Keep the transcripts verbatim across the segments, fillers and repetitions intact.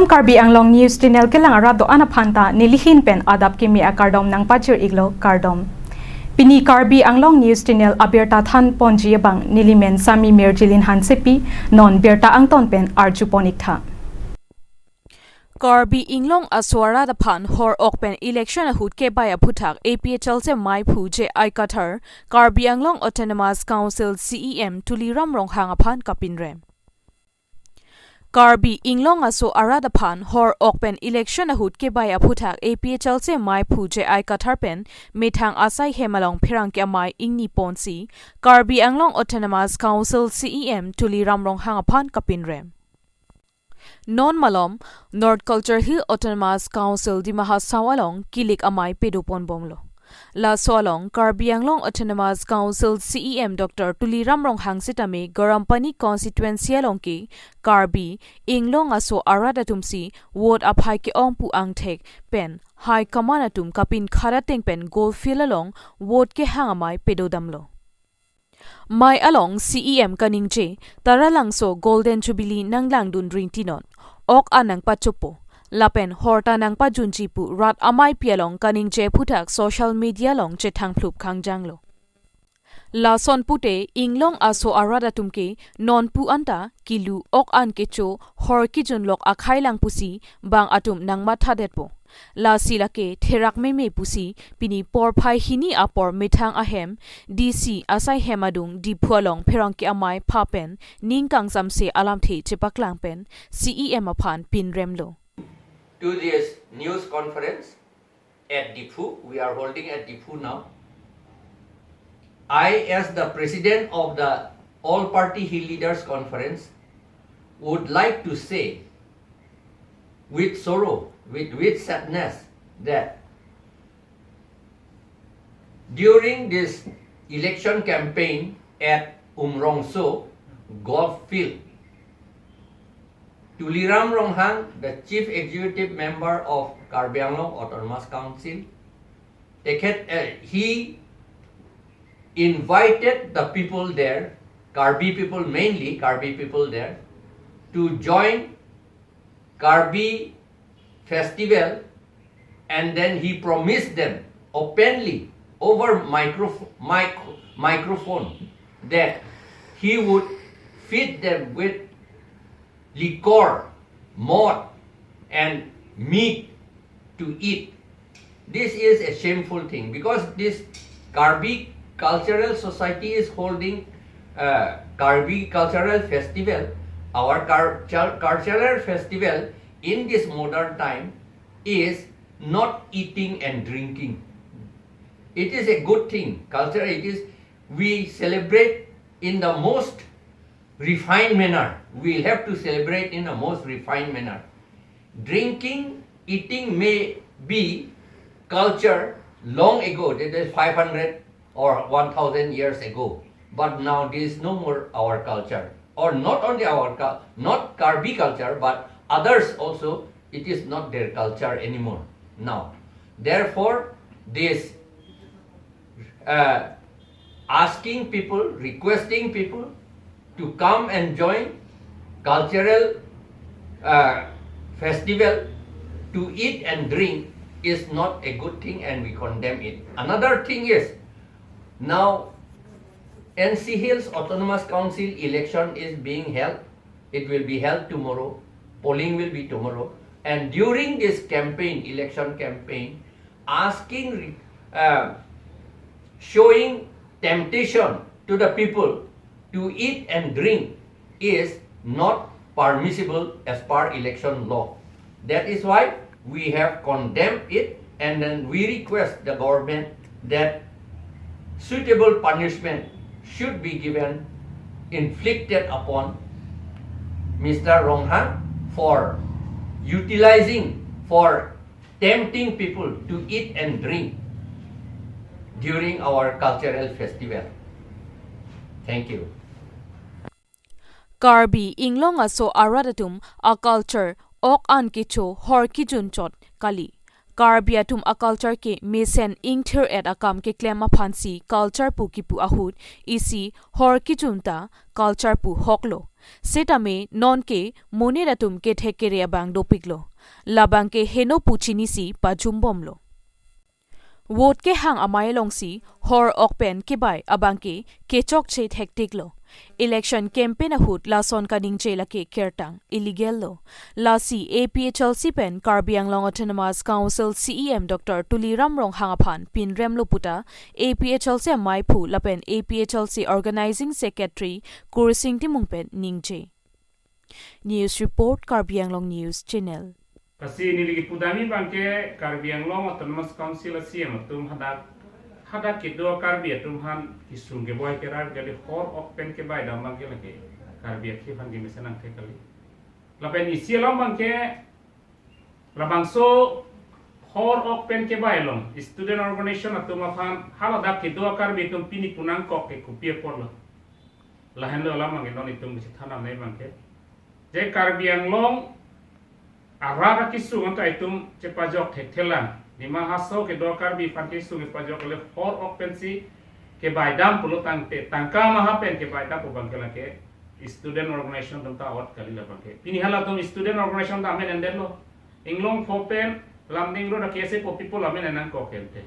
Karbi Anglong News Channel kelang arat do-an aphan ta nelihin pen adap keme akardom nangpajir-iklo, kardom. Pini Karbi Anglong News Channel abirta thanponji abang nelimen Sami Mirjilin Hansepi, non birta angton pen arjupon-iktha. Karbi Anglong aso arat aphan hor-ok pen election ahut kebai aphuthak A P H L C maiphu J I Kathar, Karbi Anglong Autonomous Council C E M Tuliram Ronghang aphan kapinrem. Karbi Anglong aso arat aphan hor-ok pen election ahut kebai aphuthak A P H L C maiphu J I Kathar pen methang asai hem along pherangke amei ingniponsi Karbi Anglong Autonomous Council C E M Tuliram Ronghang aphan kapinrem. Non malom North Cultural Hill Autonomous Council Dima Hasao along kilik amei pedoponbomlo. Laso along Karbi Anglong Autonomous Council C E M Doctor Tuliram Ronghang sitame Garampani constituency along ke Karbi Anglong aso arat atumsi vote aphai ke-ong pu angthek pen high command atum kapinkhat ateng pen Gold Field along vote kehang amei pedodamlo. Mei along C E M kaningje, Taralangso Golden Jubilee nanglangdun ringtinon, ok-an nangpachopo, lapen horta nangpajunji pu rat ameipi along kaningje aphuthak social media along chethangphlup khangjanglo. Lason pute Anglong aso arat atum ke nonpu anta kilu, ok-an kecho, hor kijunlok akhailang pusi bang atum nangmathadetpo. Lasi lake therak meme pusi pini porphai hini apor methang ahem D C asai hem adung Diphu along pherangke amei pha pen ning kangsamse alamthe chepaklang pen C E M aphan pinremlo. To this news conference at Diphu, we are holding at Diphu now. I, as the president of the All Party Hill Leaders Conference, would like to say with sorrow, with, with sadness, that during this election campaign at Umrongso Golf Field, Tuliram Ronghang, the Chief Executive Member of Karbi Anglong Autonomous Council, তেখেত, uh, he invited the people there, Karbi people mainly, Karbi people there, to join Karbi festival, and then he promised them openly over microph-, mic-, microphone that he would feed them with liquor, malt, and meat to eat. This is a shameful thing because this Karbi Cultural Society is holding, uh, Karbi Cultural Festival. Our culture, cultural festival in this modern time is not eating and drinking. It is a good thing. Culture, it is, we celebrate in the most refined manner. We have to celebrate in a most refined manner. Drinking, eating may be culture long ago, that is five hundred or one thousand years ago. But now there is no more our culture. Or not only our cul-, not Karbi culture, but others also, it is not their culture anymore now. Therefore, this, uh, asking people, requesting people to come and join cultural, uh, festival, to eat and drink is not a good thing, and we condemn it. Another thing is, now N C Hills Autonomous Council election is being held. It will be held tomorrow. Polling will be tomorrow. And during this campaign, election campaign, asking, uh, showing temptation to the people to eat and drink is not permissible as per election law. That is why we have condemned it, and then we request the government that suitable punishment should be given, inflicted upon Mister Ronghang for utilizing, for tempting people to eat and drink during our cultural festival. Thank you. Karbi Anglong aso arat atum a-culture ok-an kecho hor kijun chot kali. Karbi atum a-culture ke mesen ingthir-et akam keklem aphansi culture pu kipu ahut isi hor kijun ta culture pu hoklo. Setame nonke monit atum kethek kere abang dopiklo. Labang ke heno pu chinisi pajumbomlo. Vote kehang amei alongsi hor ok pen kebai abang ke kechokche thektiklo. Election campaign ahut lason kaningje lake kertang, illegal lo. Lasi A P H L C pen Karbi Anglong Autonomous Council C E M Doctor Tuliram Ronghang aphan pinremlo puta A P H L C ameiphu lapen A P H L C Organizing Secretary Kursing Timung pen ningje. News report, Karbi Anglong News Channel. Lasi neli kipudamji abang ke Karbi Anglong Autonomous Council a C E M atum hadak, hadak kedo Karbi atum aphan kesung keboi kerar kali, hor ok pen kebai dam abang ke lake Karbi akhei aphan kemesen angthek kali. Lapen isi alam abang ke labangso hor ok pen kebai along student organization atum aphan haladak kedo Karbi atum pini pu nangkok ke kopi apotlo. Lahenlo alam abang ke non itum kachethan nangji abang ke, je Karbi Anglong arat akesung anta itum chepajok thekthelang. Dima Hasao kedo Karbi aphan kesung kepajok le hor ok pensi kebai dam pulo tangte, tangka maha pen kebai dam pu abang ke lake student organization atum ta ot kali labang ke. Pini halatum student organization ta amen endetlo. Inglong pho pen Lumding Road a K S A po people amen nangkok ente.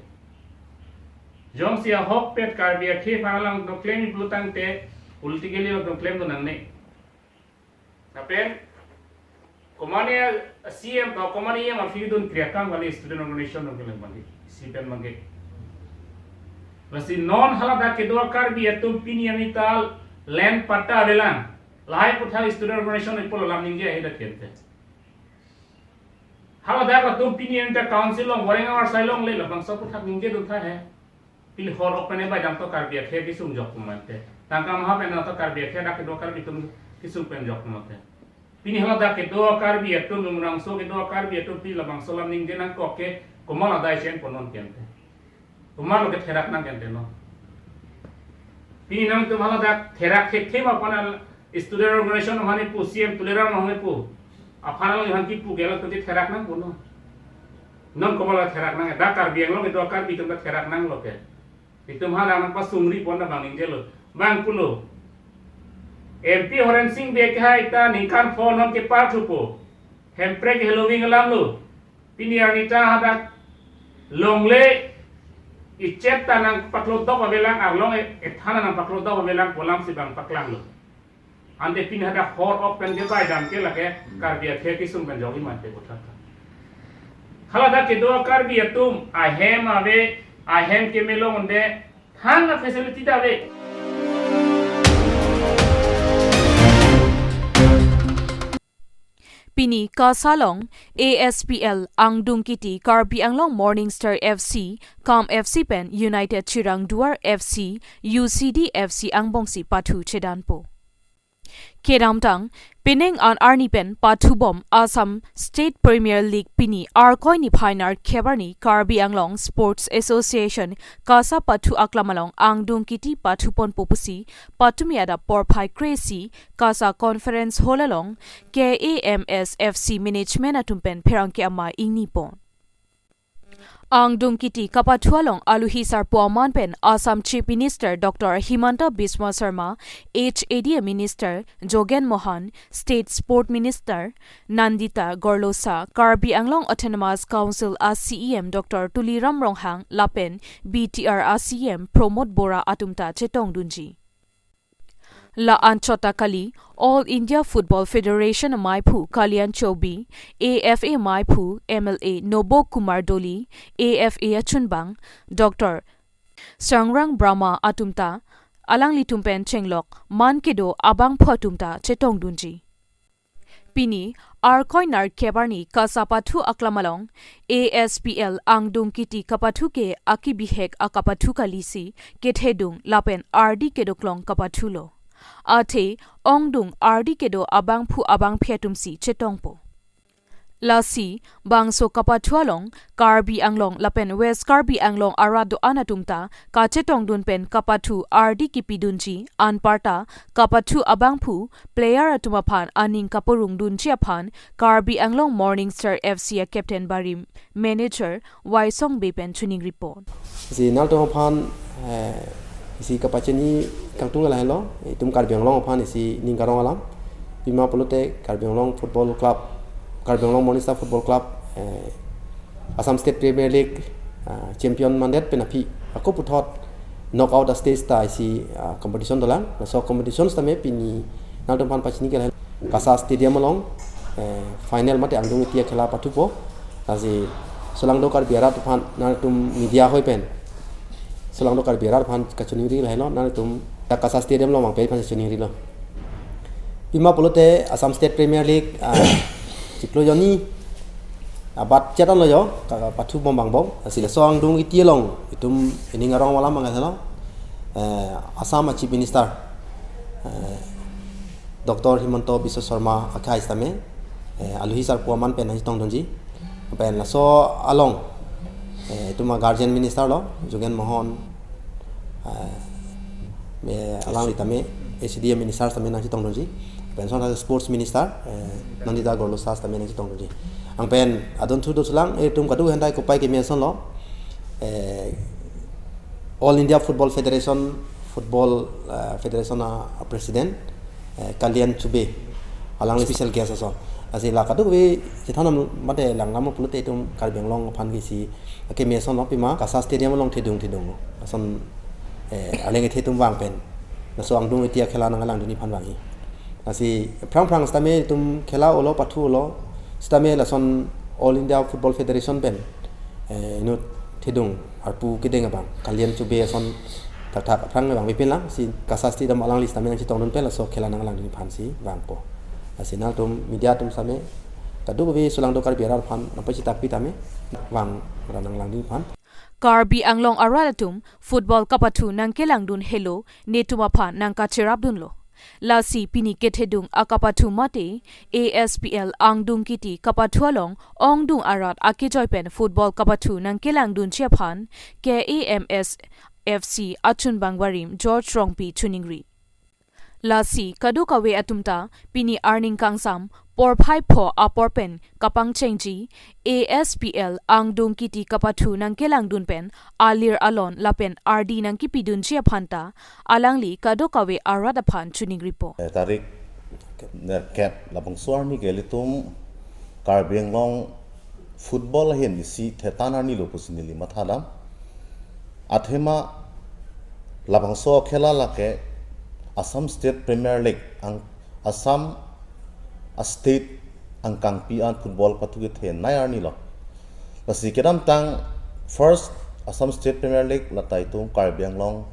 Jongsi ahokpet Karbi akhei aphan alang dongklemji pulo tangte, politically along dongklemdun nangne. Lapen komatne C E M to komatne E M aphi dun kriya akam kali student organization dun kelang bangke, isi pen bangke. Lasi non haladak kedo Karbi atum pini arni ta land patta avelang. Lahai aputhak student organization ipo alam ningje ahi dak kente. Haladak atum pini arni ta council along, Warenga Warsai along le labangso aputhak ningjedun tha he. Pini hor ok pen bai dam to Karbi akhei kesung jok pu mate. Tangka maha pen to Karbi akhei dak kedo Karbi atum kesung pen jok pu mate. Pini haladak kedo Karbi atum, Umrangso kedo Karbi atum pini labangso alam ningje nangkok ke komat adai chen ponon kente. Komatlo ketherak nang kente non. Pini nangtum haladak therak thekthe ma aphan student organization aphan ipu, C E M Tuliram aphan ipu. Aphan along aphan kipu ke latum therak nang punon. Non komatlo therak nang, dak Karbi Anglong kedo Karbi atum ta therak nanglo ke. Itum hadak nangpasungri pon abang ningjelo. Bang pulo. M P Horen Sing Bey ke hai ta ningkan pho non kepathupo. Hemprek heloving alam lo. Pini arni ta hadak longle ichet ta nangpaklo dok avelang, arlong e-, ethan nangpaklo dok avelang pu alamsi bang paklanglo. Ante pini hadak hor ok pen kebai dam ke lake Karbi akhei kesung pen jokji mate kotha ta. Haladak kedo Karbi atum ahem ave, ahem keme along unde, than a facility ta ave. Pini KASA along A S P L angdung kiti Karbi Anglong Morning Star F C, KAM F C pen United Chirangduar F C, U C D F C angbongsi pathu chedanpo. Kedamtang, pining an arni pen pathubom Assam State Premier League pini Arkoi niphai nerkep arni Karbi Anglong Sports Association KASA pathu aklam along angdung kiti pathuponpo pusi patumi adap porphai kre-isi KASA Conference Hall along K A M S F C management atum pen pherangke amei ingnipon. Angdung kiti kapathu along aluhi sarpo aman pen Assam Chief Minister Doctor Himanta Biswa Sarma, H A D A Minister Jogen Mohan, State Sport Minister Nandita Gorlosa, Karbi Anglong Autonomous Council a C E M Doctor Tuliram Ronghang lapen B T R a C E M Pramod Bora atum ta chetongdunji. La anchot ta kali, All India Football Federation ameiphu Kalyan Chobi, A F A ameiphu M L A Nobo Kumar Doley, A F A achunbang Doctor Sangrang Brahma atum ta alanglitum pen chenglok man kedo abangphu atum ta chetongdunji. Pini, Arkoi nerkep arni KASA pathu aklam along, A S P L angdung kiti kapathu ke akibihek akapathu kalisi, kethedung lapen ardi kedoklong kapathulo. Athe, ongdung ardi kedo abangphu abangphi atumsi chetongpo. Lasi, bangso kapathu along, Karbi Anglong lapen West Karbi Anglong arat do-an atum ta kachetongdun pen kapathu ardi kipidunji, anparta kapathu abangphu player atum aphan aning kaporongdunji aphan Karbi Anglong Morning Star F C a captain barim manager Waisong Bey pen choningri pon. Si nangtum aphan, eh, isi kapachini kangtung lahelo, itum Karbi Anglong aphan isi ning karong alam. Pima pulote Karbi Anglong Football Club, Karbi Anglong Morning Star Football Club, eh, Assam State Premier League, ah, champion mandet pen aphi ako puthot knockout a stage ta isi, ah, competition dolang. Laso competition tame pini nangtumphan pachini ke KASA Stadium along, eh, final mate angdung iti akhela pathupo. Lasi solangdo Karbi arat aphan nangtum media hoi pen, solangdo Karbi arat aphan kachiningri lahelo, nangtum KASA Stadium along mangpe aphan chiningrilo. Pima pulote Assam State Premier League, ah, chiklo jonni abat chetan lo jo, ka-, pathu bom bang bom. Lasi laso angdung iti along itum ining arong alam mangasalo. Eh, Assam a Chief Minister, eh, Doctor Himanta Biswa Sarma akhai tame, eh, aluhi sarpo aman pen nangchetongdunji. Pen laso along, eh, itum a guardian minister lo, Jogen Mohan, eh, eh, alangli tame, H D A minister tame nangchetongdunji. Pen son sports minister, eh, Nandita Gorlosa tame nangchetongdunji. Anpen adon thu do sulang, eh, itum kadu hentai kopai keme ason lo, eh, All India Football Federation, Football, eh, Federation a, a president, eh, Kalyan Choube, alang special guest aso. Lasi la kadokave chethan nam mate langlam pulote itum Karbi Anglong aphan ke isi akeme ason lo, pima KASA Stadium along thedung thedung lo. Lason, eh, aleng ethe atum vang pen laso angdung iti akhela nanglangdunji aphan vangji. Lasi aphrang aphrang sitame itum khela-olo, pathu-olo, sitame lason All India Football Federation pen, eh, inut thedung arpu kedeng abang Kalyan Choube ason thakthak aphrang abang bipin lang, si KASA Stadium alangli sitame nangchetongdun pen laso khela nanglangdunji aphan si vangpo. Lasi nangtum media atum sitame kadokave solangdo Karbi arat aphan nangpachethak pi tame vang ra nanglangdunji aphan. Karbi Anglong arat atum football kapathu nangkelangdun helo, netum aphan nangkacherapdunlo. Lasi pini kethedung akapathu mate A S P L angdung kiti kapathu along ongdung arat akejoi pen football kapathu nangkelangdunji aphan K A M S F C achunbang barim George Rongpi chiningri. Lasi kadokave atum ta pini arni kangsam porphai pho apor pen kapangchengji A S P L angdung kiti kapathu nangkelangdun pen alir alon lapen ardi nangkipidunji aphan ta alangli kadokave arat aphan chiningripo. Eh, tarik nerkep labangso arni ke ilitum Karbi Anglong football ahin isi thetan arni lo pusi neli mathadam. Athema labangso khela lake Assam State Premier League ang Assam a state angkangpi an football pathu kethenei arni lo. Lasi kedamtang first Assam State Premier League lata itum Karbi Anglong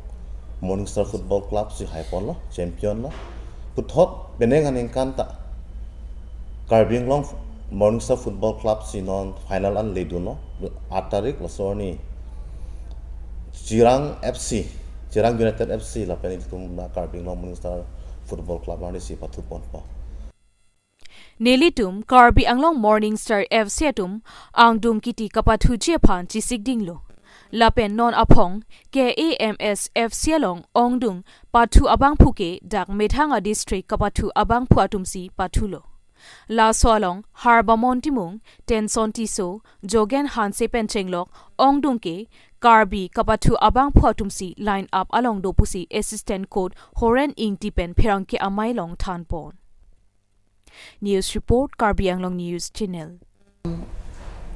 Morning Star Football Club si haiponlo, champion lo. Puthot penang aningkan ta Karbi Anglong Morning Star Football Club si non final an ledunlo, aat tarik laso arni Chirang F C, Chirang United F C lapen itum na Karbi Anglong Morning Star Football Club arni si pathuponpo. Nelitum Karbi Anglong Morning Star F C atum angdung kiti kapathuji aphan chesikdinglo. Lapen non aphong K A M S F C along ongdung pathu abangphu ke dak methang a district kapathu abangphu atumsi pathulo. Laso along Harbamon Timung, Tenson Tisso, Jogen Hanse pen chenglok ongdung ke Karbi kapathu abangphu atumsi line up along do pusi assistant coach Horen Ingti pen pherangke amei along thanpon. News report, Karbi Anglong News Channel.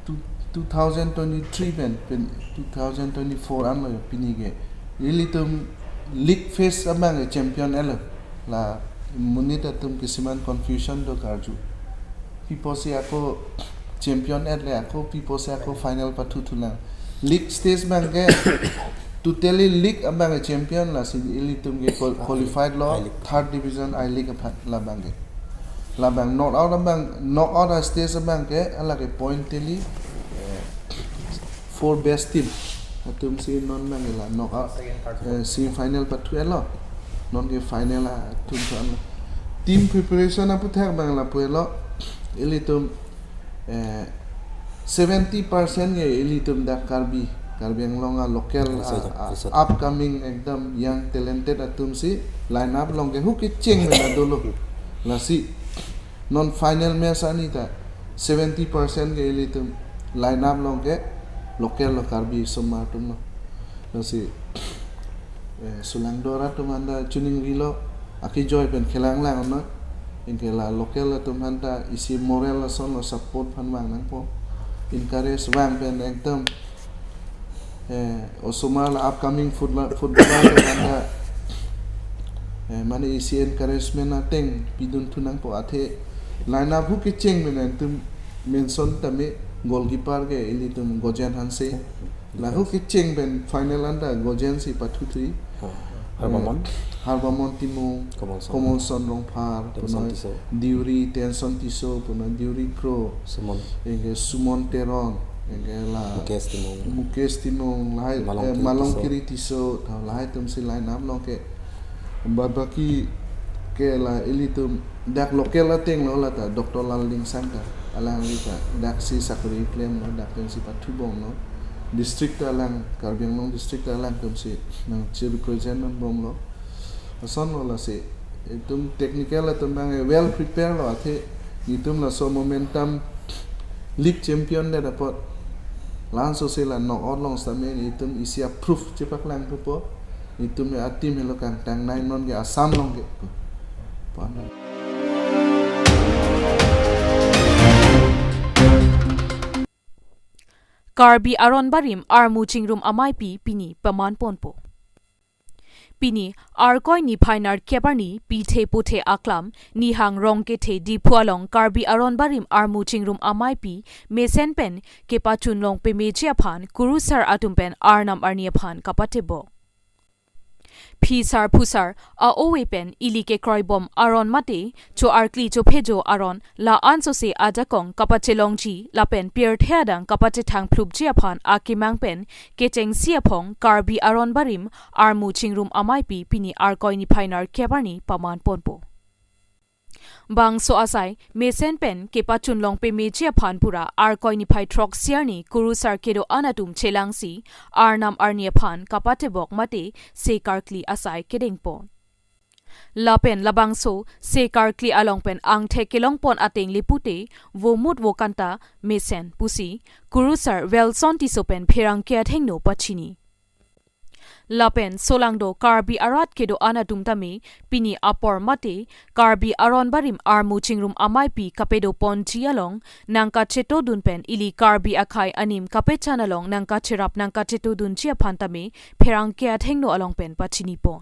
Two, two thousand twenty-three pen, pen two thousand twenty-four anlo ya pini ke. Ilitum league phase abang ke champion etlo. La monit atum kisiman confusion do karju. Pi apotsi ako champion etle, ako pi apotsi ako final pathu thulang. League stage abang ke totally league abang ke champion, lasi ilitum ke qual-, qualified lo I-League. Third division I-League aphan labang ke. Labang knockout abang, knockout a stage abang ke, hala ke point tally, eh, four best team atumsi non abang ke la knockout, eh, semi final pathu etlo. Non ke final atum thu anlo. Team preparation aputhak abang lapu etlo. Ilitum eh, seventy percent ke ilitum dak Karbi, Karbi Anglong a local, ah, ah, upcoming ekdom young talented atumsi line up along ke hu kecheng mena dolo. Lasi non final match arni ta seventy percent ke ilitum line up along ke local lo, Karbi osomar atumlo. Lasi, eh, solangdo arat atum anta chiningrilo, akejoi pen khelanglang non. Anke la local atum aphan ta isi moral ason lo, support aphan vang nangpo. Encourage vang pen ekdom, eh, osomar la upcoming football, footballer aphan ta, eh, mane isi encouragement ateng pidun thu nangpo. Athe line up hu kecheng pen etum mention tame goalkeeper ke ilitum Gojen Hanse. La hu kecheng pen final anta Gojen si pathu thu. Oh. Harbamon? Eh, Harbamon Timung, Komolson. Komolson Rongphar, Tenson punoi Tisso. Deuri, Tenson Tisso, punoi Deuri Kro. Sumon. Anke Sumon Teron, anke la Mukesh Timung. Mukesh Timung, lahai, Malong eh, Kiri Malong Tisso. Kiri Tisso, tha lahai atum si line up along ke. Ba baki ke la ilitum dak local ateng lo la ta Doctor Lal Dingsang ta. Alangli ta dak si sakori klemlo, dak pen si pathu bomlo. District ta alang, Karbi Anglong district ta alangtum si nangchi represent non bomlo. Ason lo lasi itum technical atum abang well prepare lo, athe itum laso momentum league champion det apot la-an so si la knock out along sitame itum isi a-proof chepaklang thupo. Itum a-team helo kangtang nai non ke Assam along ke. Pon. Karbi Aron Barim armu chingrum ameipi pini paman ponpo. Pini Arkoi niphai nerkep arni pithe puthe aklam Nihang Rongkethe Diphu along Karbi Aron Barim armu chingrum ameipi mesen pen kepachun long pemeji aphan kurusar atum pen Arnam arni aphan kapatebok. Phisar phusar a-ove pen ili kekroi bom aron mate cho-arkli chophejo aron la-an so si ajakong kapachelongji lapen pirthe adang kapachethang phlupji aphan akemang pen kechengsi aphong Karbi Aron Barim armu chingrum ameipi pini Arkoi niphai nerkep arni paman ponpo. Bangso asai mesen pen kepachun long pemeji aphan pura Arkoi niphai throksi arni kurusar kedo-an atum chelangsi Arnam arni aphan kapatebok mate se karkli asai kedengpon. Lapen labangso se karkli along pen angthek kelongpon ateng le pute vomut vokan ta mesen pusi kurusar Welson Tisso pen pherangke athengno pachini. Lapen solangdo Karbi arat kedo-an atum tame pini apor mate Karbi Aron Barim armu chingrum ameipi kapedoponji along nangkachetodun pen ili Karbi akhei anim kapechan along nangkacherap nangkachetodunji aphan tame pherangke athengno along pen pachinipon.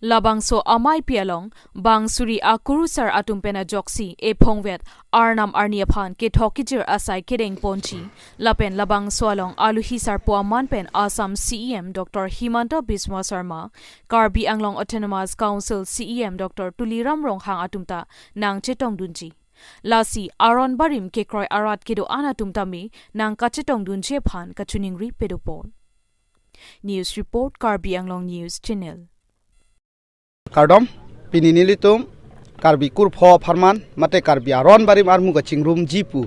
Labangso ameipi along bang suri akurusar atum pen ajoksi ephongvet Arnam arni aphan kethok kejir asai kedengponji lapen labangso along aluhi sarpo aman pen Assam C E M Doctor Himanta Biswa Sarma, Karbi Anglong Autonomous Council C E M Doctor Tuliram Ronghang atum ta nangchetongdunji. Lasi Aron Barim kekroi arat kedo-an atum tame nangkachetongdunji aphan kachiningri pedopon. News report, Karbi Anglong News Channel. Kardom, pini nelitum Karbi kurpho apharman mate Karbi Aron Barim armu kachingrumji pu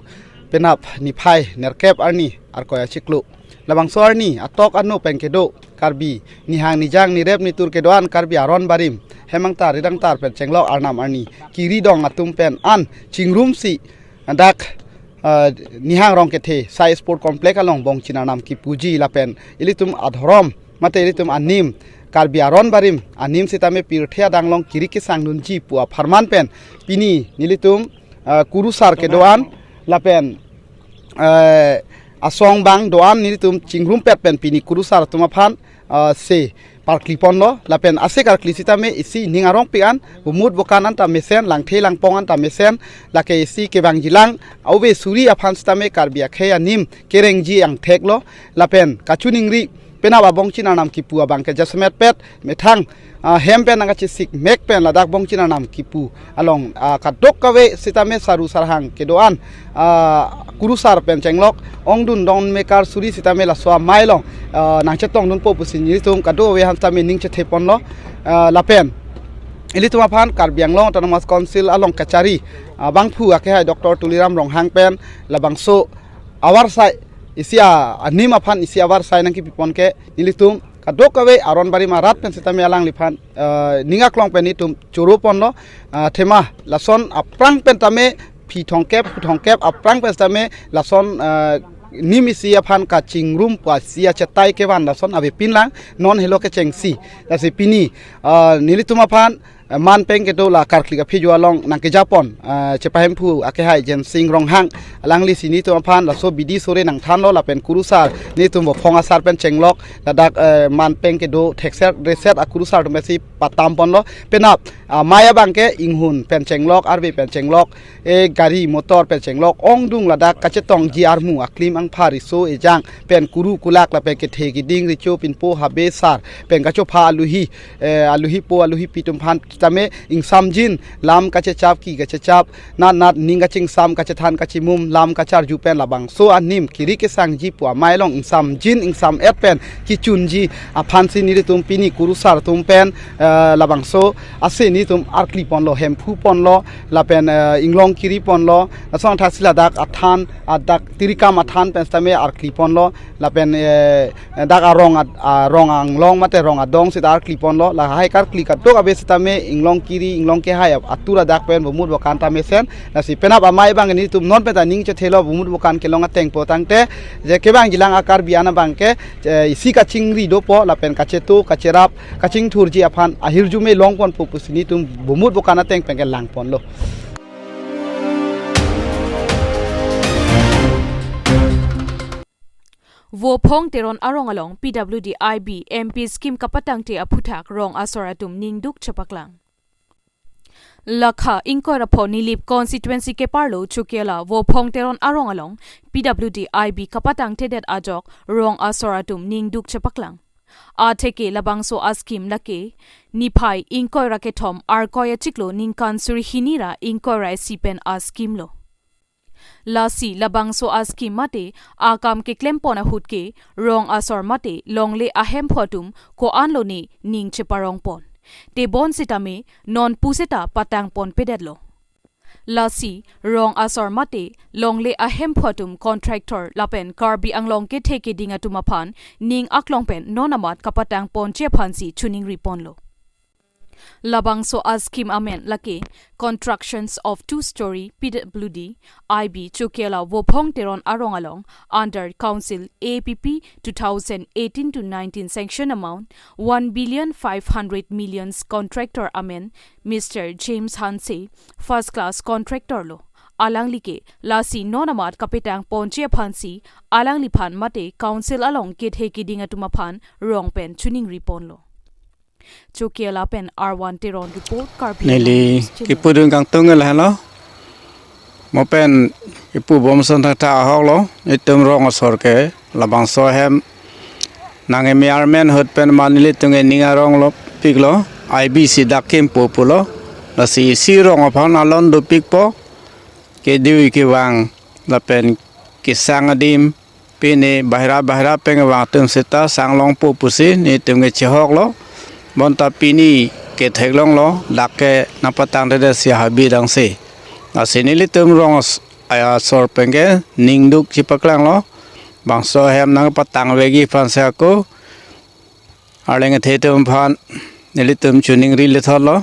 penap niphai nerkep arni Arkoi achiklo. Labangso arni atok ano pen kedo Karbi nihang nijang nirep nitur kedo-an Karbi Aron Barim hemangtar ridangtar pen chenglok Arnam arni kiridong atum pen an chingrumsi dak, ah, Nihang Rongkethe Sai Sport Complex along bongchin arnam kipuji lapen ilitum adhorom mate ilitum anim Karbi Aron Barim anim sitame pirthe adang along kiri kesangdunji pu apharman pen pini nelitum, ah, kurusar kedo-an lapen, eh, asong bang do-an nelitum chingrumpet pen pini kurusar atum aphan, ah, se parkliponlo lapen ase karkli sitame isi ning arongpik an vomut vokan anta mesen, langthe langpong anta mesen, lake isi kevangjilang ove suri aphan sitame Karbi akhei anim kerengji angtheklo lapen kachiningri penap abongchin arnam kipu abang ke jasemet pet methang, ah, hem pen nangkachesik mek pen ladak bongchin arnam kipu along, ah, kadokave sitame saru sarhang kedo-an, ah, kurusar pen chenglok ongdun don mekar suri sitame laso amei along, ah, nangchetongdunpo pusi nelitum kadokave aphan sitame ning chetheponlo, ah, lapen ilitum aphan Karbi Anglong Autonomous Council along kachari, ah, bangphu akehai Doctor Tuliram Ronghang pen labangso avarsai isi a, anim aphan isi avarsai nangkipipon ke nelitum kadokave Aron Barim arat pen sitame alangliphan, ah, ning aklong pen nelitum choroponlo, ah, thema lason aphrang pen tame phi thomkep, phu thomkep aphrang pen sitame lason, ah, nim isi aphan kachingrum pu isi achetai kevan lason avepinlang non helo kechengsi. Lasi pini, ah, nelitum aphan eh, man pen kedo la karkli kaphejo along nangkejapon, eh, chepahemphu akehai Jensing Ronghang, alangli si netum aphan laso bidi sore nangthanlo lapen kurusar netum Vophong asar pen chenglok ladak, eh, man pen kedo thekser reset akurusar atum si patamponlo. Penap, ah, amei abangke inghun pen chenglok, arve pen chenglok, eh, gari motor pen chenglok, ongdung ladak kachetongji armu aklim angpha riso ejang pen kuru kulak lapen kethe keding recho pinpo habe sar pen kachopha aluhi, eh, aluhipo aluhipi atum aphan tame ingsamjin, lam kachechap ki kachechap, nat nat ning kachingsam kachethan kachimum, lam kacharju pen labangso anim kiri kesangji pu amei along ingsamjin ingsam-et pen kechunji aphansi nelitum pini kurusar atum pen, eh, labangso ase netum arkliponlo, hemphuponlo, lapen, eh, inglong kiriponlo, laso angthaksi ladak athan, adak tirikam athan pen sitame arkliponlo, lapen, eh, dak arong ad-, arong anglong mate rong adong sita arkliponlo, lahai karkli kadokave sitame inglong kiri, inglong kehai ap-, atur adak pen bomut bokan ta mesen, lasi penap amei abang netum non pen ta ning chethelo bomut bokan kelong atengpo tangte, je kevangjilang a-Karbi an abangke, eh, isi kachingri dopo lapen kacheto, kacherap, kachingthurji aphan ahirjume longponpo pusi netum bomut bokan ateng pen kelangponlo. Vophong Teron arong along P W D I B M P scheme kapatangte aphuthak rong asor atum ningduk chepaklang. Lakha ingkoi ra pho Nilip constituency keparlo Chokihola Vophong Teron arong along P W D I B kapatangtedet ajok rong asor atum ningduk chepaklang. Atheke labangso a-scheme lake niphai ingkoi ra kethom Arkoi achiklo ningkan suri hini ra ingkoi ra isi pen a-scheme lo. Lasi labangso a-scheme mate akam keklempon ahut ke rong asor mate longle ahemphu atum ko-an lone ning cheparongpon. Tebon sitame non puseta patangponpedetlo. Lasi rong asor mate longle ahemphu atum contractor lapen Karbi Anglong kethe keding atum aphan ning aklong pen non amat kapatangponji aphansi choningriponlo. Labangso a-scheme amen lake Constructions of Two Story P W D I B Chokihola Vophong Teron arong along under Council A P P two thousand eighteen to nineteen sanction amount one billion five hundred millions, contractor amen Mister James Hanse, first class contractor lo. Alangli ke lasi non amat kapatangponji aphansi alangliphan mate Council along kethe keding atum aphan rong pen choningriponlo. Chokihola pen R one Teron report, Karbi Neli Anglong News Channel. Kipudun kangtung lahelo. Mo pen ipu bomson thata ahoklo. Itum rong asor ke labangso ahem nang emiarmen hut pen manili tung ening aronglo piklo. I B si dak kimpo pulo. Lasi isi rong aphan alon dopikpo. Kedui kevang lapen kesang adim pine bahira bahira pen kevang atum seta sanglongpo pusi netum kechehoklo. Bonta pini ketheklonglo, dak ke nangpatangtedet si habidang si. Lasi nelitum rong as-, asor pen ke ningduk chepaklanglo. Bangso ahem nangpatangvekji aphan si ako arleng kethe atum aphan nelitum choningri lethotlo,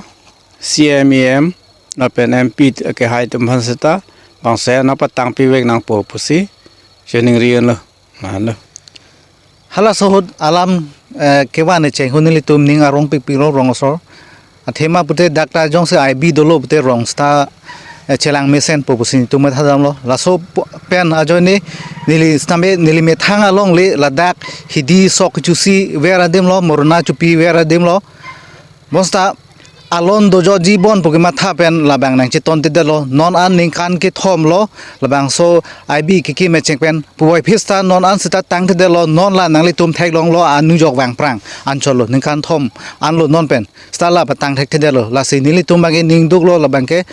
C M, E M lapen M P akehai atum aphan seta bangso ahem nangpatangpivek nangpo pusi choningri unlo. Mano. Halaso ahut alam, eh, kevan echeng ahut nelitum ning arongpikpiklo rong asor. Athema pute dak ta jongsi I B dolo pute rong seta, eh, chelang mesenpo pusi netum methadamlo. Laso po-, pen ajoine neli stambe neli methang alongle ladak hidi sok chusi ver adimlo, morona chupi ver adimlo. Bonseta alon dojoji bon pu kematha pen labang nangchetontedetlo, non an ningkan kethomlo labangso I B kekim echeng pen. Puvoiphit seta non an seta tangtedetlo, non la nanglitum theklonglo, anujok vangprang anchotlo, ningkan thom anlo non pen. Seta la patang thektedetlo, lasi nelitum abangke ningduklo labangke,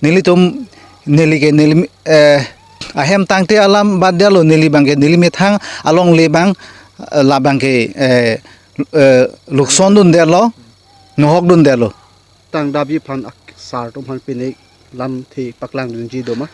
nelitum neli ke neli, eh, ahem tangte alam batdetlo, neli abangke neli methang alongle abang, eh, labangke, eh, eh, lukson dundetlo, nohok dundetlo. Tangdapji aphan ak-, sar atum aphan pine lamthe paklangdunji doma?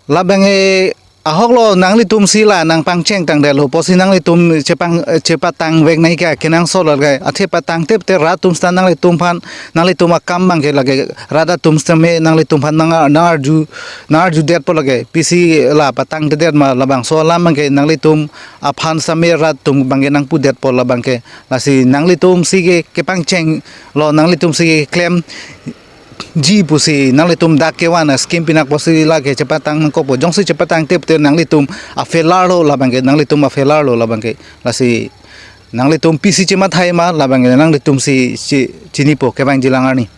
Labangke Ahok lo, nanglitum si la nangpangcheng tangdetlo pusi nanglitum chepang, chepatang vek nangji ke kenangsot lo ke. Athe patangte te rat atum seta nanglitum aphan, nanglitum akam abangke lake rat atum seta me nanglitum aphan nang, nangarju, nangarjudetpo lake. Pisi la patangtedet ma, labangso alam abangke nanglitum aphan seta me rat atum abangke nangpudetpo labangke. Lasi nanglitum si ke kepangcheng lo, nanglitum si keklemji pusi nanglitum dak kevan a-scheme pinak pusi lake chepatang nangkokpo. Jongsi chepatangte te nanglitum a-failure lo labangke, nanglitum a-failure lo labangke. Lasi nanglitum pisi chemathai ma labangke, nanglitum si chi-, chinipo, kevangjilang arni.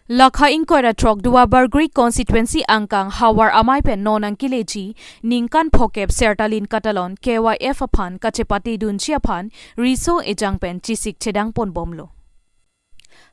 Lakha ingkoi ra throk Duar Bagori constituency angkang Havar Amei pen non nangkeleji ningkan phokep Sertalin Katalon K Y F aphan kachepatedunji aphan riso ejang pen chesik chedang ponbomlo.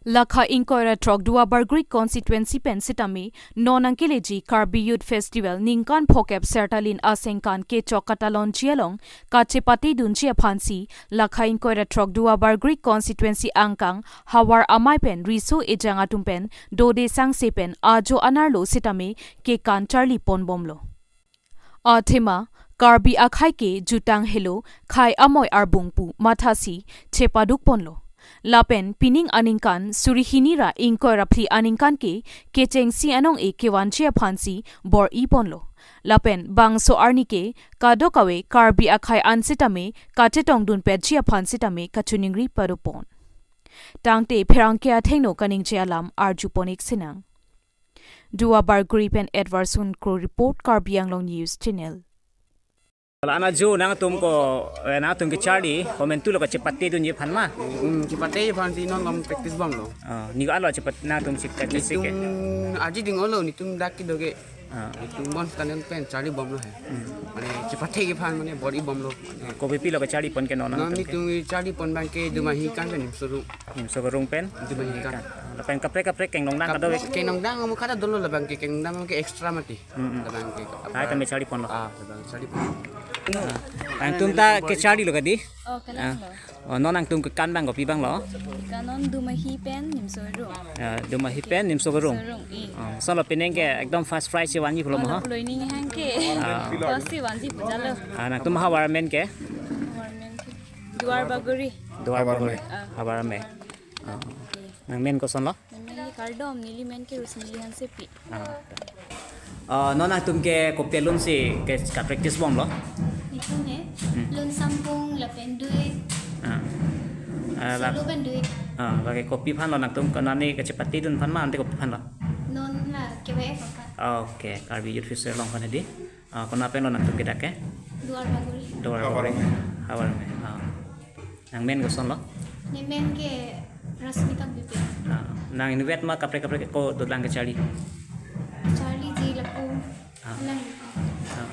Lakha ingkoi ra throk Duar Bagori constituency pen sitame non nangkeleji Karbi Youth Festival ningkan phokep Sertalin asengkan kechok katalonji along kachepatedunji aphansi Lakha ingkoi ra throk Duar Bagori constituency angkang Havar Amei pen riso ejang atum pen dode sangse pen ajo anerlo sitame kekan charli ponbomlo. Athema Karbi akhei ke jutang helo, khei amoi arbung pu mathasi chepaduk ponlo. Lapen pining aningkan suri hini ra ingkoi ra phli aningkan ke kechengsi anong-e kevanji aphansi bor-i ponlo. Lapen bangso arni ke kadokave Karbi akhei an sitame kachetongdunpetji aphan sitame kachiningri padopon. Tangte pherangke athengno kaningje alam arjupon-ik sinang. Duar Bagori pen Edwardson Kro report, Karbi Anglong News Channel. Lana jo nangtum ko, eh, nangtum kecharli, komentu lo kachepatedunji aphan ma? Hmm, chepate aphansi non lom practice bomlo. Ah, ni ko alo chepat nangtum si practice ke? Netum aji ding olo, netum dak kedo ke. Ah. Netum bon setanen pen charli bomlo he. Hmm. Mane chepate aphan mane bor-i bomlo. Kopi pilo kecharli pon ke non nangtum ke? Netum charli pon abangke Dumahi kan pen Nimso Rung. Nimso Rung pen? Dumahi kan. Lapen kaprek kaprek kenglongdang kadokave? Kenglongdang amu kada dolo labangke, kenglongdang ke extra mati. Hmm, hmm. Labangke. Hai tame charli ponlo. Ah, labang charli pon. Ah. Nangtum ta kecharli lo kadi? Oh, ah, kalang lo. Oh, non nangtum kekan abang kopi abang lo? Kanon Dumahi pen Nimso Rung. Ah, Dumahi pen Nimso Rung. Nimso Rung, i. Oh, solo penang ke ekdom first prize si vanji pulo mo, ha? Lo ining hang ke. Ah. First si vanji pu jalo. Ah, nangtum Havar amen ke? Havar amen ke. Duar Bagori. Duar Bagori. Ah. Havar amen. Ah. Nangmen koson lo? Neli kardom, neli men ke Rosmili Hansepi. Ah. Oh, non nangtum ke kopi alun si ke kapractice bomlo? Netum he, hmm, lun sampung lapen duit. Ah. Ah, la- solo pen duit. Ah, lake kopi aphan lo nangtum, konani kachepatedun aphan ma ante kopi aphan lo? Non la K Y F aphan. Okay, Karbi Youth Festival along aphan hedi. Ah, kona pen lo nangtum kedak ke? Duar Bagori. Duar Bagori. Havar amen. Havar amen. Ah. Nangmen koson lo? Nemen ke Rasmita Beypi. Ah, nang inutvet ma kaprek kaprek ko dolang kecharli? Charliji lapu. Ah. Lang. Ah.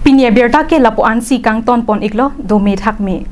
Pini abirta ke lapu-ansi kangton pon-iklo, dome thakme.